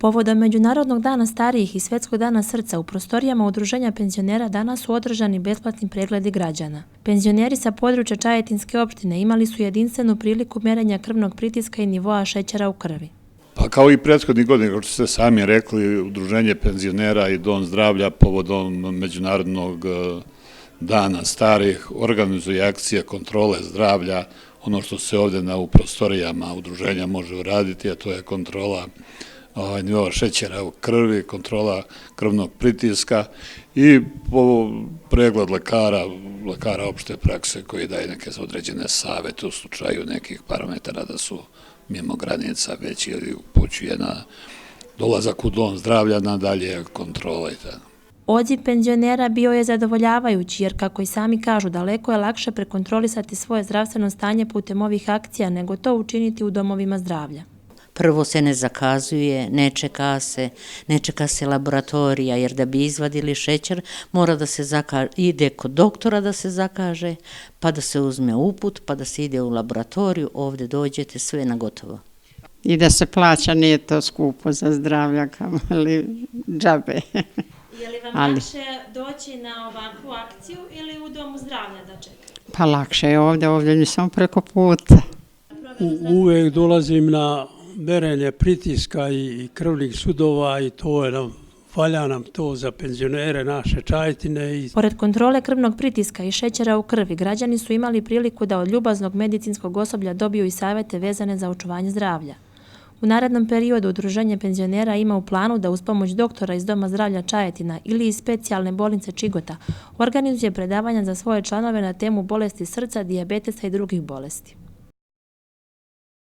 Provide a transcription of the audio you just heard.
Povodom Međunarodnog dana starijih i Svjetskog dana srca u prostorijama Udruženja penzionera danas su održani besplatni pregledi građana. Penzioneri sa područja Čajetinske opštine imali su jedinstvenu priliku mjerenja krvnog pritiska i nivoa šećera u krvi. Pa kao i prethodnih godina, kao što ste sami rekli, Udruženje penzionera i Dom zdravlja povodom Međunarodnog dana starih organizuje akcije kontrole zdravlja, ono što se ovdje u prostorijama udruženja može uraditi, a to je kontrola nivoa šećera u krvi, kontrola krvnog pritiska i pregled lekara opšte prakse koji daje neke određene savete u slučaju nekih parametara da su mimo granica već ili upućuje na dolazak u dom zdravlja, nadalje kontrola i tako. Odziv penzionera bio je zadovoljavajući jer, kako i sami kažu, daleko je lakše prekontrolisati svoje zdravstveno stanje putem ovih akcija nego to učiniti u domovima zdravlja. Prvo se ne zakazuje, ne čeka se laboratorija, jer da bi izvadili šećer mora da se ide kod doktora da se zakaže, pa da se uzme uput, pa da se ide u laboratoriju, ovdje dođete, sve na gotovo. I da se plaća, nije to skupo za zdravlja, ali džabe. Je li vam lakše doći na ovakvu akciju ili u domu zdravlja da čekate? Pa lakše je ovdje nisam preko puta. Uvijek dolazim na merenje pritiska i krvnih sudova i to je valja nam to za penzionere naše Čajetine. Pored kontrole krvnog pritiska i šećera u krvi, građani su imali priliku da od ljubaznog medicinskog osoblja dobiju i savjete vezane za očuvanje zdravlja. U narednom periodu Udruženje penzionera ima u planu da uz pomoć doktora iz Doma zdravlja Čajetina ili iz specijalne bolnice Čigota organizuje predavanja za svoje članove na temu bolesti srca, dijabetesa i drugih bolesti.